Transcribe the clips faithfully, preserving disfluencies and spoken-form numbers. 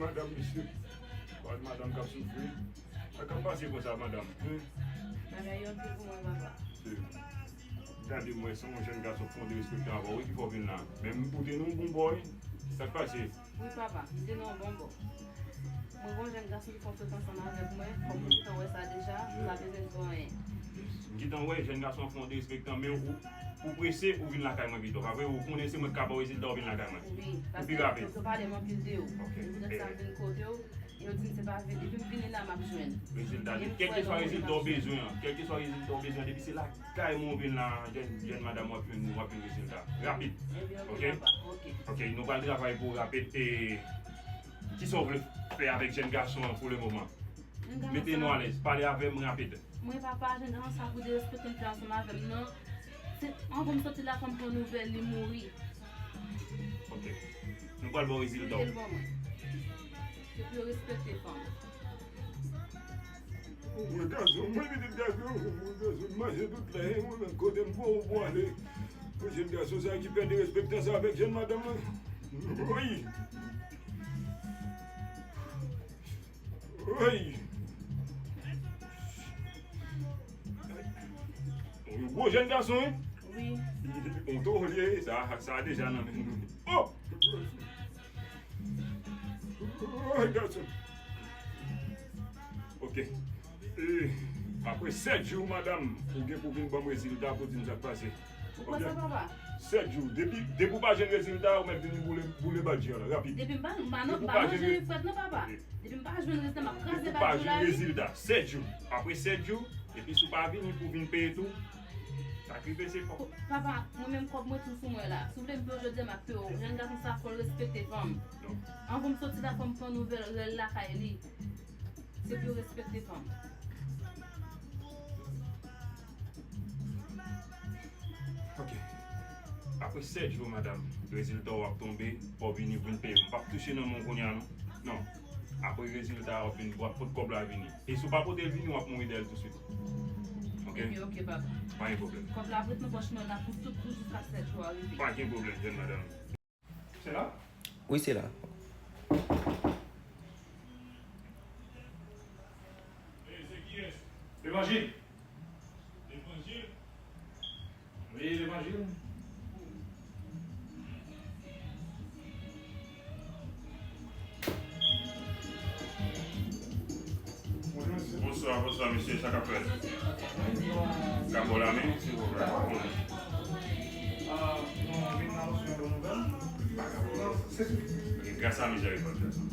Madanm, mesye. Gad madanm k ap soufri. Sa k ap pase konsa, madanm? Bagay yo anpil pou mwen, papa. Gade mwen, se yon jèn gason k fon derespektan avè w, wi, ki fè w vin la. Men ou te nan yon bon bò, wi. Sa k pase? Wi, papa, m te nan yon bon bò. Mwen gen yon jèn gason ki fon sot ansanm avèk mwen, kòm nou gentan wè sa deja, m pa bezwen di w anyen. M gentan wè jèn gason an fon derespektan, men ou, ou prese, ou vin lakay mwen pito. Pa vre, ou konnen se mwen k ka ba w rezilta, ou vin lakay mwen. Wi, paske yo pale m anpil de ou. Ok. Se poutèt sa m vin kote w. Yo di m se pa vre, depi m vini la, m ap jwenn. Rezilta, kèlkeswa rezilta w bezwen an, kèlkeswa rezilta w bezwen, depi se lakay mwen ou vin la, jèn, jèn madanm, w ap jwenn, w ap jwenn rezilta. Rapid. Ok? Ok, nou pral travay pou rapid. E kisa w vle fè avèk jèn gason an pou le moman? Mete nou alèz, pale avè m rapid. Mwen papa, jèn gason sa pou derespekte m fè ansanm avè m nan. Se, anvan m soti la, fò m pran nouvèl li mouri. Ok. Nou pral ba w rezilta w. Mete l ban mwen. Se pou yo respekte fanm. Mwen gason, mwen pitit gason, mwen gason, m mache tout la, e mwen menm kote m voye w pou ale. Mwen jèn gason sa ki pè derespektan sa avèk jèn madanm mwen. Wi. Wi. Yon gwo jèn gason, wi. Wi. Yon toro l ye, sa, sa deja nan men nou. Oh! Oh, gason. Ok. E, apre sèt jou, madanm, ou gen pou vin ban m rezilta pou di m sa k pase. Ou kwè sa, papa? Sèt jou. Depi, depi w pa jwenn rezilta, ou mèt vini boule, boule badji an la, rapid. Depi m pa, m pa nan, m pa manje frèt non, papa. Depi m pa jwenn rezilta, m ap kraze badji w la, wi. Depi w pa jwenn rezilta, sèt jou. Apre sèt jou, epi si w pa vini pou vin peye tou, sa k rive se kòb. Papa, mwen menm kòb mwen tou sou mwen la. Si w vle m peye w jodi a, m ap peye w. Jèn gason sa fò l respekte fanm. Anvan m soti la, fò m pran nouvèl rèl lakay li. Se pou yo respekte fanm. Ok. Apre sèt jou, madanm, rezilta w ap tonbe, fò w vini pou vin peye. M p ap touche nan men w kounye a, non. Non. Apre rezilta a, w ap vin, w ap pot kòb la vini. E si w pa pote l vini, w ap mouri dèyè l touswit. Ok? Ok, ok, papa. Pa gen pwoblèm. Kòb la ap ret nan pòch mwen la pou tout jou jiska sèt jou a rive. Pa gen pwoblèm, jèn madanm. Se la? Wi, se la. E se kiyès? Levanjil. Levanjil? Wi, levanjil. Bonjou, mesye. Bonswa, bonswa, mesye. Sa k ap fèt? Ka ba w lamen, silvouplè. Ah, nou vin anonse yon bon nouvèl. Pa ka ba w lamen. Ok, gras a mizèrikòd, gason.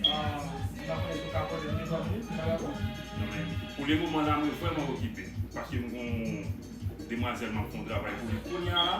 Ah, n ap fè sou ka pòte de twa minit, pa dakò? Non, men, pou le moman la, mwen vrèman okipe. Paske m gon demwazèl m ap fè yon travay pou li kounye a la,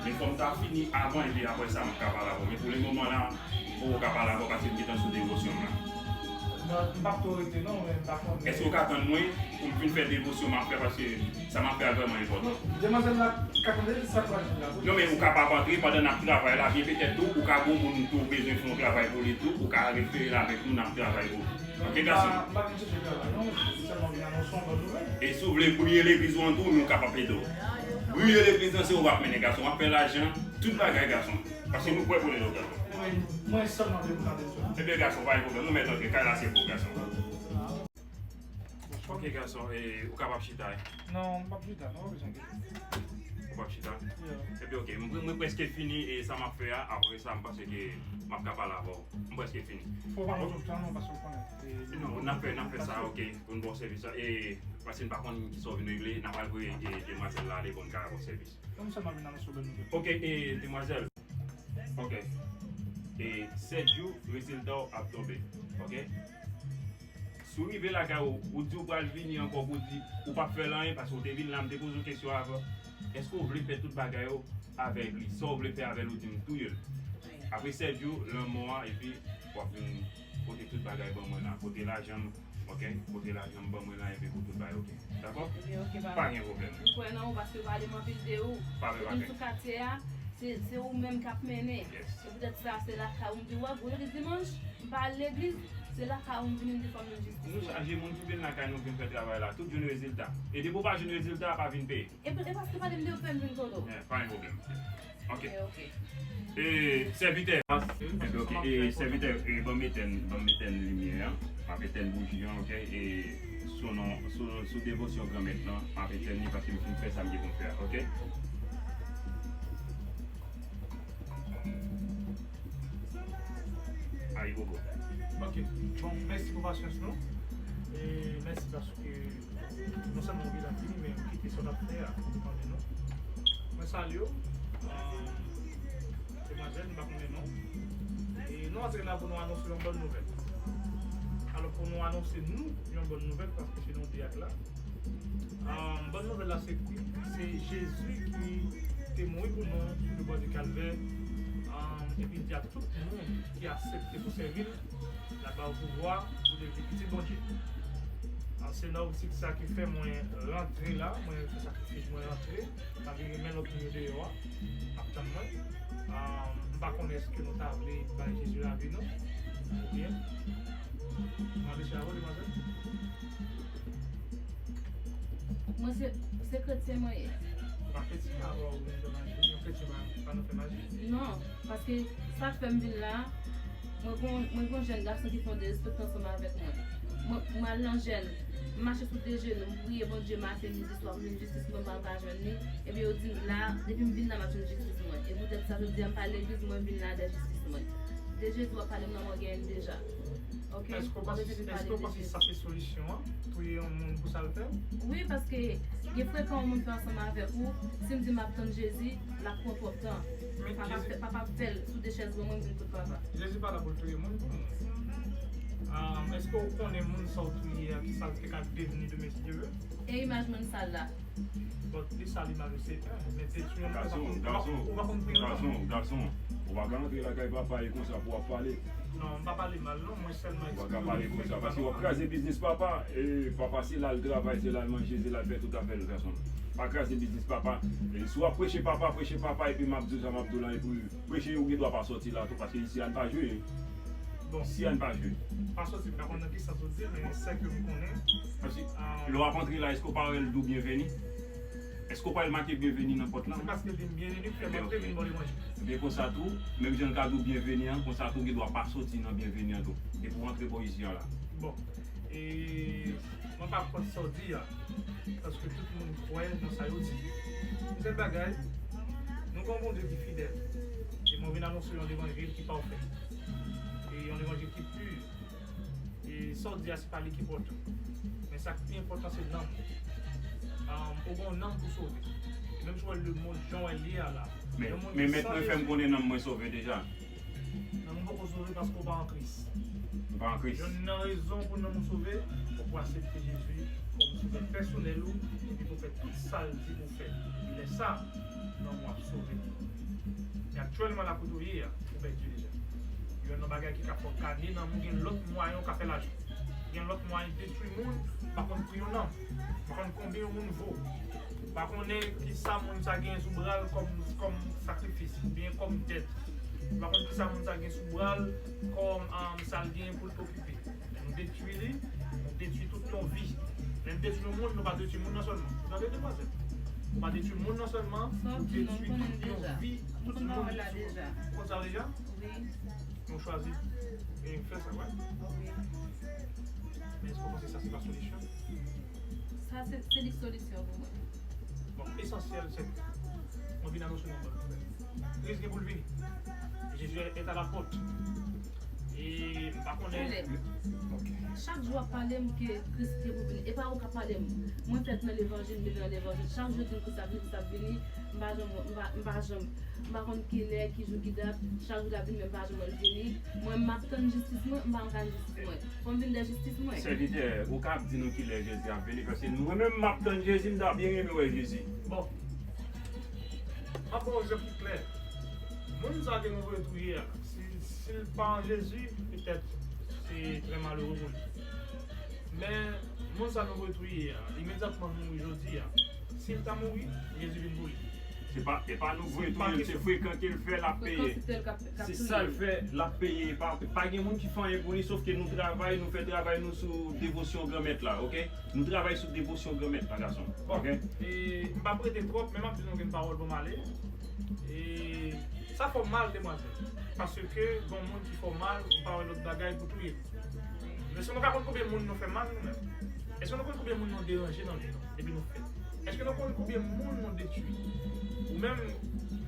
men fò m ta fini avan, epi apre sa, m ap ka pale avè w. Men pou le moman la, m poko ka pale avè w paske m gentan sou devosyon m la. Non, m p ap twò rete non, men m pa konnen. Èske w ka tann mwen pou m fin fè devosyon m ap fè, paske sa m ap fè a vrèman enpòtan? Non, demwazèl la ka tande sa k pral vin la, wi. Non, men ou kapab antre pandan n ap travay la, byen petèt tou, ou ka gon moun tou ou bezwen fè yon travay pou li tou, ou ka refere l avèk nou, n ap travay pou ou. Ok, gason. M pa, m pa vin chèche travay, non. Sèlman vin anonse yon bòn nouvèl. E si w vle briye legliz ou an tou, nou kapab ede w. Briye legliz lan, se ou k ap mennen, gason. W ap fè lajan, tout bagay, gason. Paske nou prè pou ede w, gason. Mwen, mwen sèlman vle pou tande sou. Ebyen, gason, pa gen pwoblèm. Nou mèt antre. Kay la, se pou w, gason. Ok, gason, e, ou kapab chita, wi. Non, m p ap chita, non, pa bezwen kite. Ou p ap chita? Yeah. Ebyen, ok, m, mwen prèske fini e sa m ap fè a, apre sa, m panse ke m ap ka pale avè w. M prèske fini. Fò w pa pran twòp tan, non, paske w konnen. E, non, n ap fè, n ap fè sa, ok, pou n ba w sèvis la. E, paske n pa konn kisa w vin regle, n ap al voye, e, demwazèl la ale pou n ka ba w sèvis. Kòm sa, m ap vin anonse w bòn nouvèl. Ok, e, demwazèl. Ok. E, sèt jou, rezilta w ap tonbe. Ok? Si w rive lakay ou, ou di w pral vini ankò pou di ou p ap fè l anyen, paske w te vin la, m te poze w kesyon avan. Èske w vle fè tout bagay yo avèk li? Sa w vle fè avè l, ou di m touye l. Apre sèt jou, lanmò a, epi w ap vin pote tout bagay ban mwen la. Pote lajan m, ok? Pote lajan m ban mwen la, epi pou tout bagay, ok? Dakò? Ebyen, ok, papa. Pa gen pwoblèm. M kwè nan ou paske w pale m anpil de ou. Pa gen pwoblèm. Depi m sou katye a, se, se ou menm k ap mennen. Yes. Se poutèt sa, se lakay ou m di w wè, gwo legliz dimanch, m pa al legliz, se lakay ou m vini, m di fò m jwenn jistis mwen. Nou chaje moun ki vin lakay nou, vin fè travay la. Tout jwenn rezilta. E depi w pa jwenn rezilta, pa vin peye. E, e paske pale m de ou fè m vin kote w. Yeah, pa gen pwoblèm. Ok. Ok, ok. E, sèvitè, enben, ok, e, sèvitè, e, ban m etèn, ban m etèn limyè an, m ap etèn bouji an, ok, e, sou non, sou, sou devosyon Granmèt lan, m ap etèn li paske m fin fè sa m gen pou m fè a, ok? Ayibobo. Ok. Bon, mèsi pou pasyans nou. E mèsi paske non sèlman ou gentan vini, men ou kite sa w t ap fè a pou nou tande nou. Mwen salye w, euh, demwazèl, m pa konnen non. E nou antre la pou nou anonse yon bòn nouvèl. Alò, pou nou anonse nou yon bòn nouvèl, paske se nou de ak la. Euh, bòn nouvèl la se ki? Se Jezi ki te mouri pou nou sou le bò di Kalvè, euh, epi l di a tout moun ki aksepte pou sèvi l, l ap ba yo pouvwa pou devni pitit Bondye. Ah, se nan optik sa ki fè mwen rantre la, mwen fè sakrifis, mwen rantre, malgre gen men lòt moun yo deyò a, ap tann mwen. Ah, m pa konnen èske nou ta vle bay Jezi lavi nou, oubyen, mande chè avè w, demwazèl. Mwen se, se kretyen mwen ye. Ou pa kretyen, alò ou vin fè maji? Yon kretyen pa, pa nan fè maji? Non, paske sa k fè m vin la, mwen gon, mwen gon jèn gason ki fè yon derespektan ansanm avèk mwen. Mwen, mwen al nan jèn, m mache sou de jenou, m priye Bondye maten, midi, swa pou jwenn jistis mwen, m pa ka jwenn li. Ebyen, yo di m la, depi m vin la, m ap jwenn jistis mwen. E poutèt sa, jodi a, m pa legliz, mwen vin la dèyè jistis mwen. De Jezi w ap pale m nan, mwen genyen l deja. Ok? Èske w panse, èske w panse sa se solisyon an? Touye yon moun pou sa l fè? Wi, paske gen frekan yon moun fè ansanm avèk ou, si m di m ap tann Jezi, l ap pran twòp tan. Papa fè, papa fè l sou de chèz ban mwen, m vin kot papa. Jezi pa la pou l touye moun pou moun. Ah, èske w konnen moun sa w touye a, ki sa l te ka devni demen si Dye vle? E imaj moun sa l la. Bon, li sal imaj ou se, men detwi yon moun, ou pa konn, ou pa konn pri yon moun. Gason, gason, ou pa ka antre lakay papa e konsa pou w ap pale. Non, m pa pale mal non, mwen sèlman eksprime. Ou pa ka pale konsa, paske w ap kraze biznis papa, e papa se la l travay, se la l manje, se la l fè tout afè l, gason. Pa kraze biznis papa. E si w ap preche papa, preche papa, epi m ap di w sa m ap di w la, epi preche, ou gen dwa pa sòti la tou, paske isi a n pa jwe. Bon. Si a n pa jwe. Pa sòti, m pa konn nan ki sans ou di, men sè ke m konnen. Paske lè w ap antre la, èske w pa wè l di w byenveni? Èske w pa wè l make byenveni nan pòt la? Se paske l di m byenveni k fè m antre vin ba w levanje. Ebyen konsa tou, menm jan l ka di w byenveni an, konsa tou w gen dwa pa sòti nan byenveni an tou. Depi w antre bò isi a la. Bon. E mwen pa kont sa w di a, paske tout moun kwè nan sa yo di. Yon sèl bagay, nou gen yon Bondye ki fidèl. E mwen vin anonse yon levanjil ki pafè. E yon levanjil ki pi. E sa w di a, se pa li ki enpòtan. Men sa k pi enpòtan, se nanm ou. Ou gen yon nanm pou sove. Menm si w wè lemonn jan w wè l ye a la. Men, men mentnan, fè m konnen nanm mwen sove deja. Nanm ou poko sove paske w pa an Kris. M pa an Kris. Youn nan rezon pou nanm ou sove, fòk ou aksepte Jezi kòm sovè pèsonèl ou, epi pou fè tout sa l di pou fè. Lè sa, nanm ou ap sove. Men aktyèlman la kote w ye a, ou pèdi deja. Youn nan bagay ki ka fè w gade nanm ou, gen lòt mwayen ou ka fè lajan. Gen lòt mwayen detwi moun, pa konn pri yon nanm, pa konn konbyen yon moun vo. Pa konnen kisa moun sa genyen sou bra l kòm, kòm sakrifis, oubyen kòm dèt. Pa konn kisa moun sa gen sou bra l kòm, um, sa l genyen pou l okipe. Lè nou detwi li, nou detwi tout yon vi. Lè nou detwi yon moun, nou pa detwi moun nan sèlman. Ou tande, demwazèl? Ou pa detwi moun nan sèlman, ou detwi tout yon vi, tout moun ki sou. Ou konn sa deja? Wi. Nou chwazi e fè sa, wè. Wi. Men èske w panse sa se pa solisyon? Sa se, se li k solisyon pou mwen. Bon, esansyèl se ke mwen vin anonse nou bòn nouvèl. Kris gen pou l vini. Jezi est à la porte. E m pa konnen. Chak jou w ap pale m ke Kris gen pou vini. E pa ou k ap pale m. Mwen fèt nan levanjil, m leve nan levanjil. Chak jou yo di m Kris ap vini, Kris ap vini. M pa janm, m pa, m pa janm, m pa konn kilè, ki jou, ki dat. Chak jou l ap vini, men m pa janm wè l vini. Mwen, m ap tann jistis mwen, m pa janm ka jwenn jistis mwen. Fò m vin dèyè jistis mwen. Sèvitè, ou ka ap di nou kilè Jezi ap vini, paske mwen menm m ap tann Jezi, m ta byen renmen wè Jezi. Bon. M ap ba w egzanp ki klè. Moun sa ke nou voye touye a, si, si l pa an Jezi, petèt se trè malere pou li. Men, moun sa nou voye touye a, imedyatman mouri jodi a, si l ta mouri, Jezi vin pou li. Se pa, e pa nou voye touye l, se frekan ke l fè l ap peye. Se sa l fè, l ap peye. Pa, pa gen moun ki fè anyen pou li, sòf ke nou travay, nou fè travay nou sou devosyon Granmèt la, oke? Nou travay sou devosyon Granmèt la, gason. Bon, oke? E m p ap rete twòp, men m ap di nou gen pawòl pou m ale. E Sa fè w mal, demwazèl. Paske gon moun ki fè w mal, ou pa wè lòt bagay pou touye l. Men èske nou ka konn konbyen moun nou fè mal nou menm? Èske nou konn konbyen moun nou deranje nan vi nou depi nou fèt? Èske nou konn konbyen moun nou detwi? Ou menm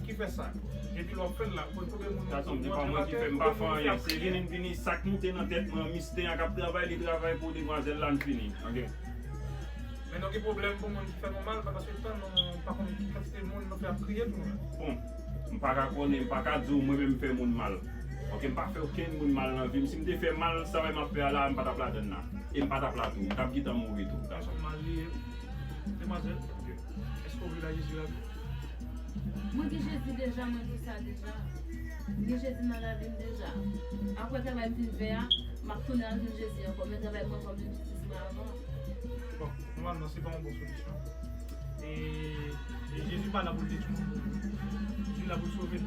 ki fè sa, depi lè w fè l la, ou konn konbyen moun nou... Gason m, se pa mwen ki fè, m pa fè anyen. Se vini m vini, sa k moute nan tèt mwen, mistè a k ap travay, li travay pou demwazèl la, n fini. Ok. Men nou gen pwoblèm pou moun ki fè nou mal, pandan se tan nou pa konn ki kantite moun nou fè ap kriye pou nou menm. Bon, m pa ka konnen, m pa ka di w mwen menm m fè moun mal. Ok, m pa fè okenn moun mal nan vi m. Si m te fè mal, sa w wè m ap fè a la, m pa t ap ladann nan. E m pa t ap la tou. M t ap gentan mouri tou, gason. Mal li ye. Demwazèl, èske w vle bay Jezi lavi w? Mwen gen Jezi deja, mwen di sa deja. M gen Jezi nan lavi m deja. Apre travay m fin fè a, m ap tounen al jwenn Jezi ankò. Men travay m ankò, m jwenn jistis mwen avan. Bon, nòmalman, se pa yon bon solisyon. E, e Jezi pa la pou l detwi moun. Jezi la pou l sove l.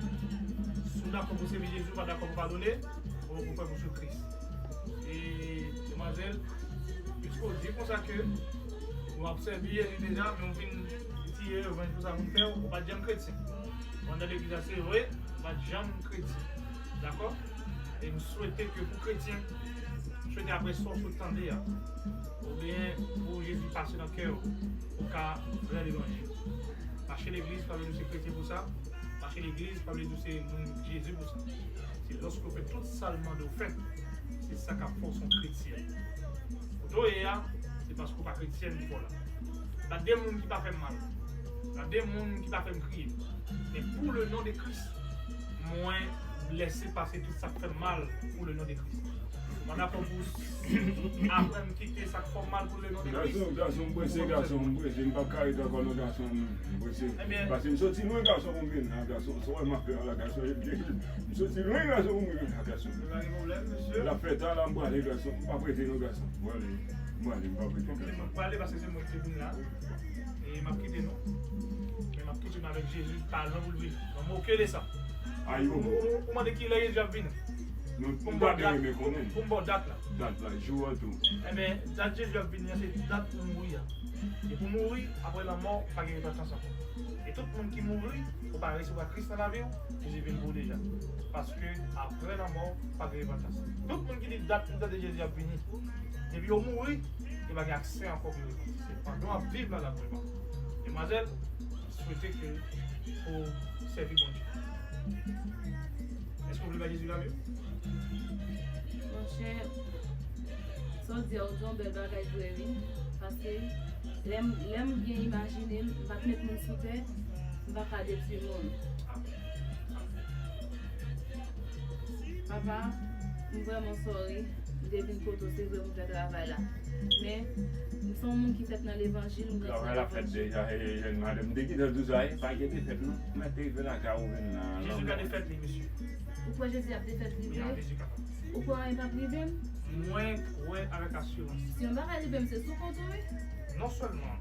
Si w dakò pou sèvi Jezi, ou pa dakò pou padone, ou, ou prè pou swiv Kris. E, demwazèl, piske w di konsa ke w ap sèvi Jezi deja, men w vin tiye revanj pou sa moun fè w, ou pa t janm kretyen. Ou anndan legliz la, se vre, ou pa t janm kretyen. Dakò? E m swete ke pou kretyen, m swete apre sa w sot tande a, oubyen pou Jezi pase nan kè w, ou ka rele levanjil. Mache legliz pa vle di w se kretyen pou sa. Mache legliz pa vle di w se moun Jezi pou sa. Se lòske w fè tout sa l mande w fè, se sa k ap fè w se yon kretyen. Kote w ye a, se paske w pa kretyen ki fè w la. Gade moun ki pa fè m mal. Gade moun ki pa fè m kriye. Men pou le non de Kris, mwen lèse pase tout sa k fè m mal pou le non de Kris. Mwen dakò pou aprann kite sa k fè w mal pou le non de Kris. Gason, gason, m prese, gason, m prese, m p ap ka ret ankò non, gason, m prese. Paske m soti lwen, gason, pou m vin la, gason, sa w wè m ap fè a la, gason, m soti lwen, gason, pou m vin la, gason. L ap fè ta la, m prale, gason, m p ap rete non, gason, m prale, m prale, m p ap rete, gason. M prale paske se mwen ki te vin la. E m ap kite nou. Men m ap kite nou avèk Jezi, pa jan pou l vini. Mwen moke de sa. Ayo. Ou, ou, ou mande ki lè Jezi ap vini. Nou, nou pa de renmen konnen. Pou m ba w dat la. Dat la, jou an tou. Enben, dat Jezi ap vini an, se dat pou mouri a. E pou mouri, apre lanmò, pa gen repantans ankò. E tout moun ki mouri, ou pa resevwa Kris nan lavi w, Jezi vin pou w deja. Paske apre lanmò, pa gen repantans. Tout moun ki di dat pou dat de Jezi ap vini, depi yo mouri, yo pa gen aksè ankò pou yo repanti. Se pandan w ap viv la l ap repanti. Demwazèl, m swete ke ou sèvi Bondye. Èske w vle bay Jezi lavi w? Monchè, sa w di a, ou di yon bèl bagay vre, wi. Paske lè m, lè m byen imajine m, m pa t met moun sou tè, m pa ka detwi moun. Papa, m vrèman sorry. M te vin kote w, se vre, pou m fè travay la. Men, m se yon moun ki fèt nan levanjil, m grandi nan levanjil. Travay la fèt deja, e, jèn madanm. M te gentan di w sa, e, pa gen defèt, non. Mwen te rive lakay ou vin nan... Jezi ka defèt li, mesye. Ou kwè Jezi ap defèt li vre? Wi, a Jezi kapab. Ou kwè anyen p ap rive m? Mwen kwè avèk asirans. Si yon bagay rive m, se sou kont ou, wi. Non sèlman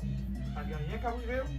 pa gen anyen k ap rive w,